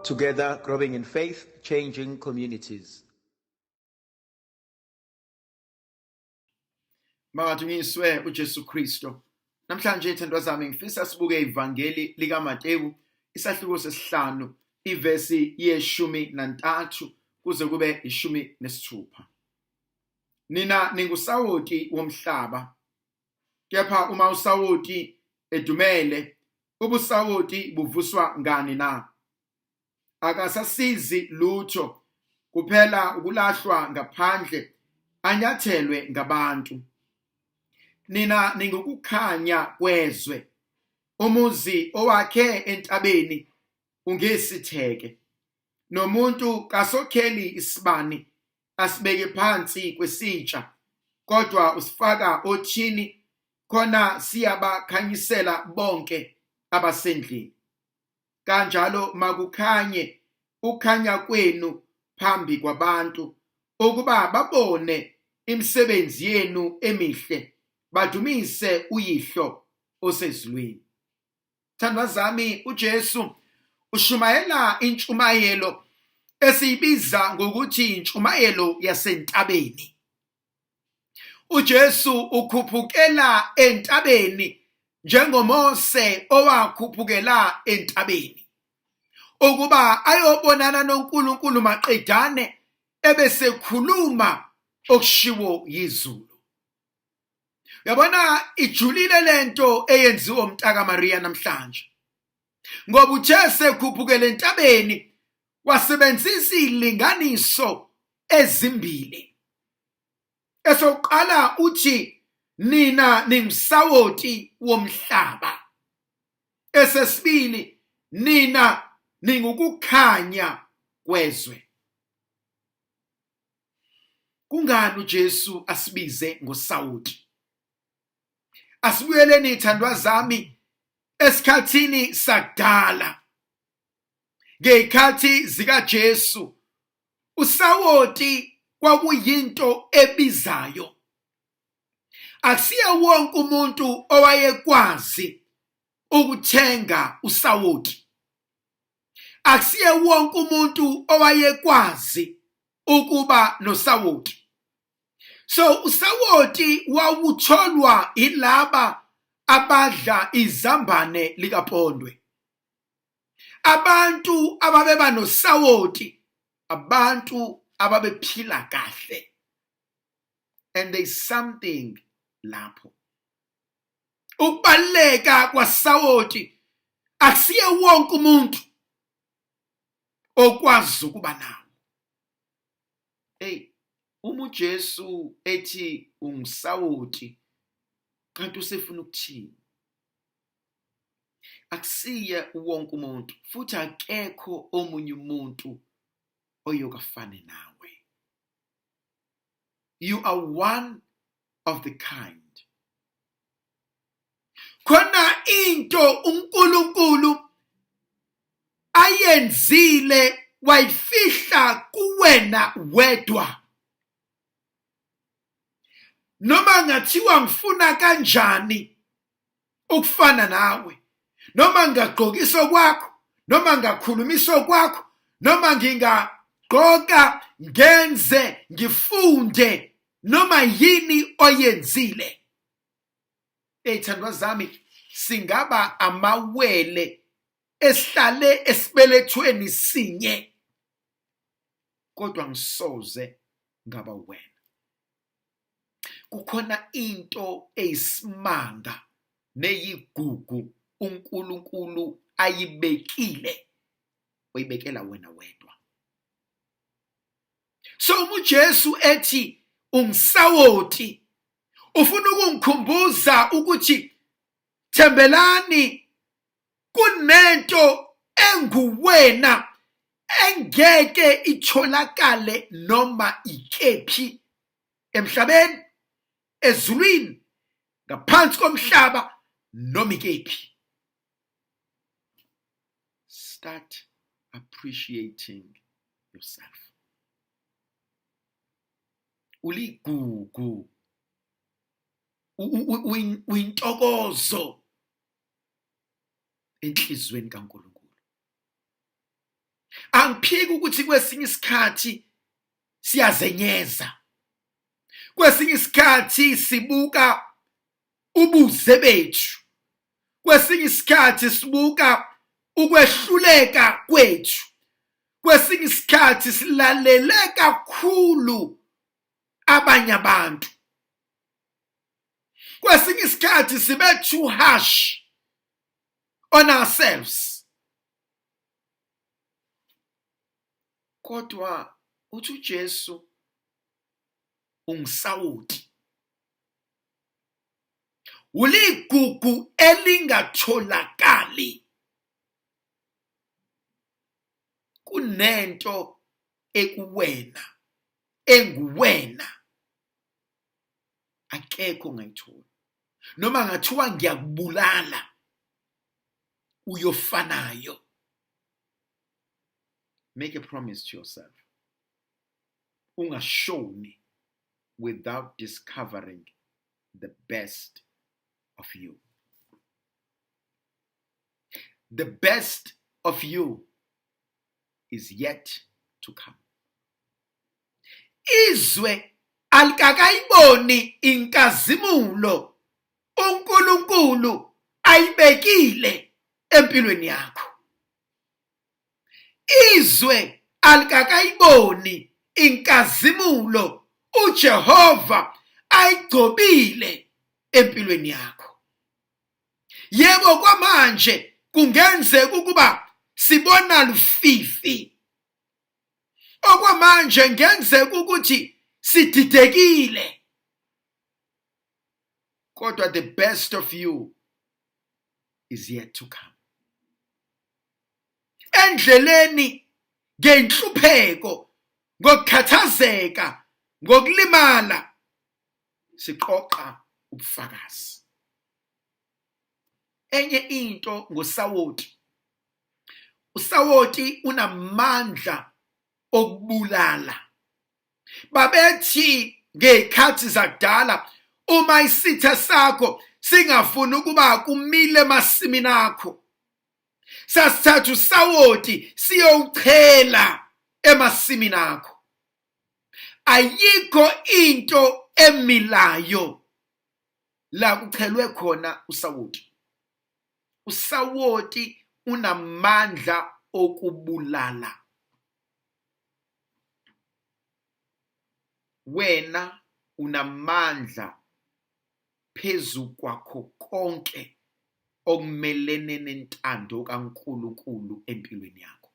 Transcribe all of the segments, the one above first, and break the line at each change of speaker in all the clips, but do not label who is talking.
Together, growing in faith, changing communities.
Makadunyiswe uJesu Kristo. Namhlanje ithandwa zami ngifisa sibuke ivangeli likaMatewu isahluko sesihlanu ivesi ye-13 kuze kube 16. Nina ningusawoti womhlaba. Kepha uma usawoti edumele, ubusawoti buvuswa ngani na? Akasasizi lutho kuphela ukulahlwa ngaphandle anyathelwe ngabantu. Nina ningukukhanya kwezwe. Umuzi owakhe entabeni ungesitheke. Nomuntu kasokheli isibani asibeke phansi kwesitsha kodwa usifaka othini khona siyabakhanyisela bonke abasendlini. Kanjalo makukhanye ukukhanya kwenu phambi kwabantu ukuba babone imisebenzi yenu emihle badumise uYihlo osezulwini. Thandwa zami, uJesu ushumayela intshumayelo esiyibiza ngokuthi intshumayelo yasentabeni. uJesu ukhuphukela entabeni njengoMose owakhuphukela entabeni ukuba ayobonana noNkulunkulu maqedane ebesekhuluma okushiwo yizulu. Uyabona ijulile lento eyenziwa umntaka Maria namhlanje. Ngoba uJesu ekhuphukele entabeni wasebenzisa izilinganiso ezimbili. Esokuqala uthi nina ningusawoti womhlaba. Esesibili nina ningukukhanya kwezwe. Kungani uJesu asibize ngosawoti? Asibuyeleni ithandwa zami esikhathini sakudala. Ngezikhathi zikaJesu usawoti kwakuyinto ebizayo. Akusiye wonke umuntu owayekwazi ukuthenga usawoti. Akusiye wonke umuntu owayekwazi ukuba nosawoti. So usawoti wawutholwa ilaba abadla izambane likaPondwe. Abantu ababeba nosawoti abantu ababephila kahle. And there's something lapho. Ukubaluleka kwasawoti akusiye wonke umuntu okwazi ukuba nawo. Hey, uma uJesu ethi ungisawoti kanti usefuna ukuthini? Akusiye wonke umuntu futhi akekho omunye umuntu oyokafane nawe. You are one of the kind. Khona into uNkulunkulu ayenzile wayifihla kuwena wedwa. Noma ngathiwa ngifuna kanjani ukufana nawe, noma ngingagqokisa kwakho, noma ngakhulumisa kwakho, noma ngingagqoka ngenze ngifunde noma yini oyenzile. Ey'thandwa zami, singaba amawele esihlale esibelethweni sinye kodwa ngisoze ngaba wena. Kukhona into eyisimanga neyigugu uNkulunkulu ayibekile oyibekela wena wedwa. So uma uJesu ethi ungisawoti ufuna ukungikhumbuza ukuthi thembelani kunento enguwena engeke itholakale noma ikephi emhlabeni, ezulwini, ngaphansi komhlaba noma ikephi. Start appreciating yourself. Uligugu, uyintokozo enhlizweni kaNkulunkulu. Angiphiki ukuthi kwesinye isikhathi siyazenyeza, kwesinye isikhathi sibuka ubuze bethu, kwesinye isikhathi sibuka ukwehluleka kwethu, kwesinye isikhathi silalele kakhulu abanye abantu, kwesinye isikhathi sibe too harsh on ourselves. Kodwa uthi uJesu ungisawoti, uligugu elingatholakali. Kunento ekuwena enguwena, akekho ongayithola. Noma ngathiwa ngiyakubulala, uyofanayo. Make a promise to yourself, ungashoni without discovering the best of you. The best of you is yet to come. Izwe alikakayiboni inkazimulo uNkulunkulu ayibekile empilweni yakho. Izwe alikakayiboni inkazimulo uJehova ayigcobile empilweni yakho. Yebo, kwamanje kungenzeka ukuba sibona lufifi. Okwamanje ngenzeka ukuthi sididekile. Kodwa the best of you is yet to come. Endleleni ngenhlupheko, ngokukhathazeka, ngokulimala, siqoqa ubufakazi. Enye into ngosawoti, usawoti unamandla okubulala. Babethi ngey'khathi zakudala, uma isitha sakho singafuni ukuba kumile emasimini akho, sasithatha usawoti siyowuchela emasimini akho. Ayikho into emilayo la kuchelwe khona usawoti. Usawoti unamandla okubulala. Wena unamandla phezu kwakho konke okumelene nentando kaNkulunkulu empilweni yakho.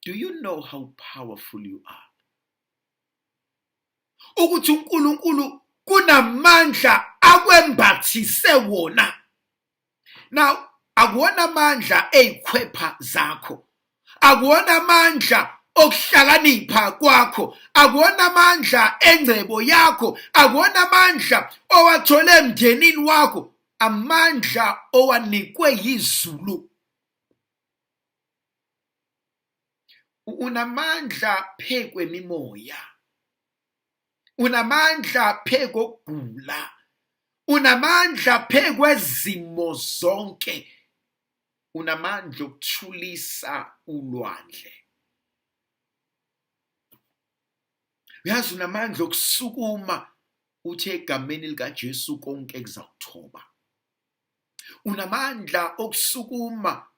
Do you know how powerful you are? Ukuthi uNkulunkulu kunamandla akwembathise wona. Now, akuwona amandla ezikhwepha zakho, akuwona amandla okuhlakanipha kwakho, akuwona amandla engcebo yakho, akuwona amandla owathole emndenini wakho, amandla owanikwe yizulu. Unamandla phezu kwemimoya, unamandla phezu kokugula, unamandla phezu kwezimo zonke, unamandla okuthulisa ulwandle. Uyazi, unamandla okusukuma uthi egameni likaJesu konke kuzakuthoba. Unamandla okusukuma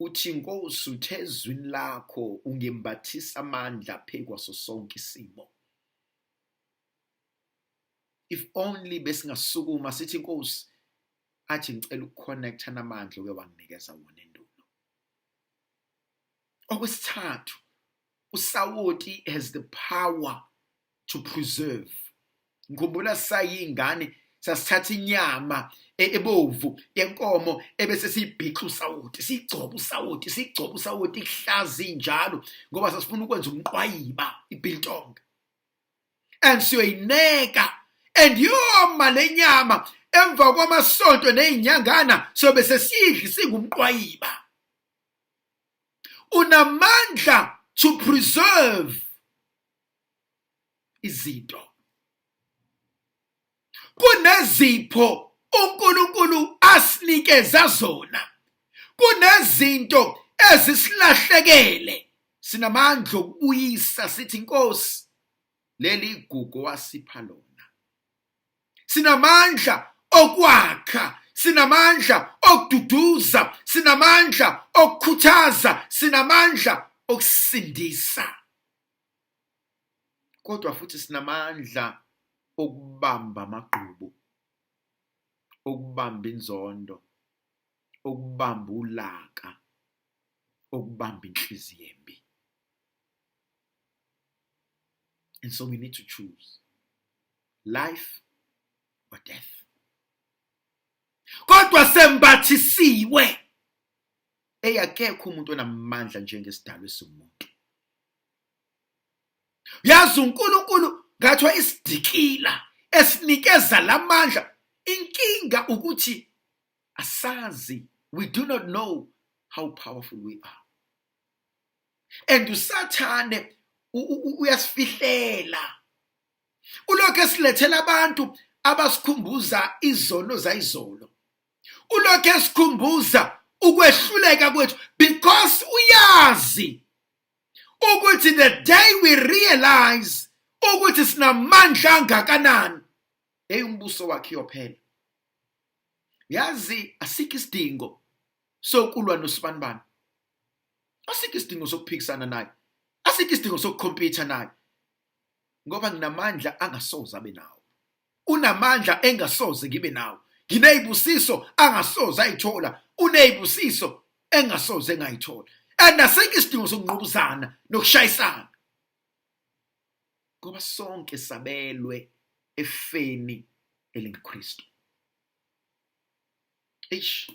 uthi Nkosi uthe ezwini lakho ungembathisa amandla phezu kwaso sonke isimo. If only besingasukuma sithi Nkosi athi ngicela ukuconnecta namandla oke wanginikeza wona endulo. Okwesithathu, usawoti has the power to preserve. Ngikhumbula sisayingane sasithatha inyama ebovu yenkomo ebese siyibhixa usawoti, siyigcoba usawoti, siyigcoba usawoti ihlaza injalo ngoba sasifuna ukwenza umqwayiba, ibiltong. And siyoyineka and yoma le nyama emva kwamasonto nezinyangana sobe sesidli singumqwayiba. Unamandla to preserve izinto. Kunezipho uNkulunkulu asinikeza zona, kunezinto Ezisilahlekele sinamandla okubuyisa, sithi Inkosi leli igugu wasipha lona. Sinamandla okwakha, sinamandla okududuza, sinamandla okukhuthaza, sinamandla okusindisa, kodwa futhi sinamandla okubamba amagqubu, okubamba inzondo, okubamba ulaka, okubamba inhliziyo embi. And so we need to choose life or death. Kodwa sembathisiwe, eyakekho umuntu onamandla njengesidalwa esiwumuntu. Yazi uNkulunkulu ngathiwa isidikila esinikeza lamandla. Inkinga ukuthi asazi, we do not know how powerful we are, and uSathane uyasifihlela, ulokhu esilethela abantu abasikhumbuza izono zayizolo, ulokhu esikhumbuza ukwehluleka kwethu, because uyazi ukuthi the day we realize ukuthi sinamandla angakanani, hey, umbuso wakhe uyophela. Yazi, asikho isidingo sokulwa nosibanibani, asikho isidingo sokuphikisana naye, asikho isidingo sokukhompyutha naye, ngoba nginamandla angasoze abe nawo, unamandla engasoze ngibe nawo, nginezibusiso angasoze ayithola, unezibusiso engasoze ngayithola, and asikho isidingo sokunqubuzana nokushayisana, ngoba sonke sabelwe efeni elinguKristu. Eish,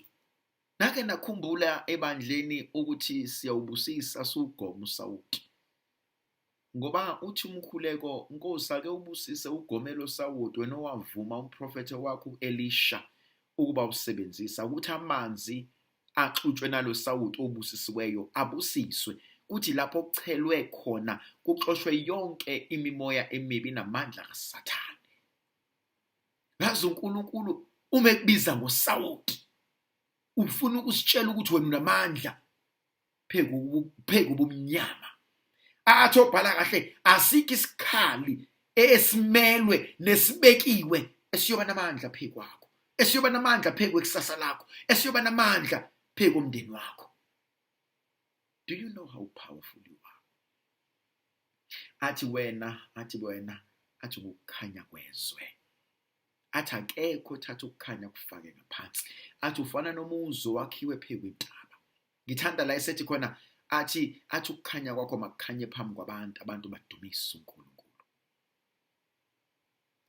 nake nakhumbula ebandleni ukuthi siyawubusisa siwugoma usawoti, ngoba uthi umkhuleko, Nkosi, ake ubusise ugomelo sawoti wena owavuma umprofethe wakho uElisha ukuba usebenzisa ukuthi amanzi axutshwe nalo sawoti obusisiweyo abusiswe, kuthi lapho kuchelwe khona kuxoshwe yonke imimoya emibi namandla kaSathane. Ngazi uNkulunkulu uma ekubiza ngosawoti ufuna ukusitshela ukuthi wena unamandla pheku ubumnyama. Athi obhala kahle, asikho isikhali esimelwe nesibekiwe esiyoba namandla phezu kwakho, esiyoba namandla phezu kwekusasa lakho, esiyoba namandla phezu komndeni wakho. Do you know how powerful you are? Athi wena, athi wena, athi ukukhanya kwezwe. Athi akekho othatha ukukhanya kufake ngaphansi. Athi ufana nomuzi owakhiwe phezu kwentaba. Ngithanda la esethi khona, athi ukukhanya kwakho makukhanye phambi kwabantu, abantu badumise uNkulunkulu.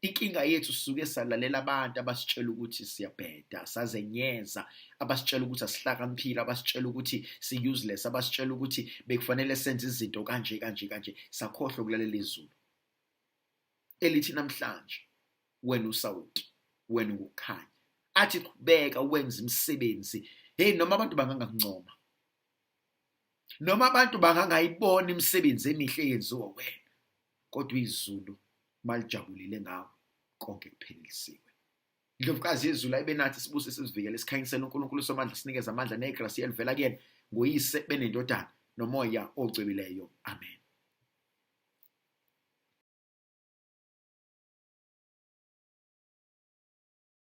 Inkinga yethu sisuke salalela abantu abasitshela ukuthi siyabheda, sazenyeza, abasitshela ukuthi asihlakaniphile, abasitshela ukuthi si-useless, abasitshela ukuthi bekufanele senze izinto kanje kanje kanje, sakhohlwa ukulalela izulu elithi namhlanje wena usawoti, wena ukukhanya. Athi qhubeka wenze imisebenzi. Hey, noma abantu bangangakuncoma, noma abantu bangangayibona imisebenzi emihle eyenziwa wena, kodwa izulu malijabulile ngawe, konke kuphelelisiwe. Indlovukazi yezulu ayibe nathi, sibuse, sizivikele, sikhanyisele. uNkulunkulu somandla sinikeze amandla negrasi elivela kuyena ngoyise benendodana nomoya ocwebileyo. Amen.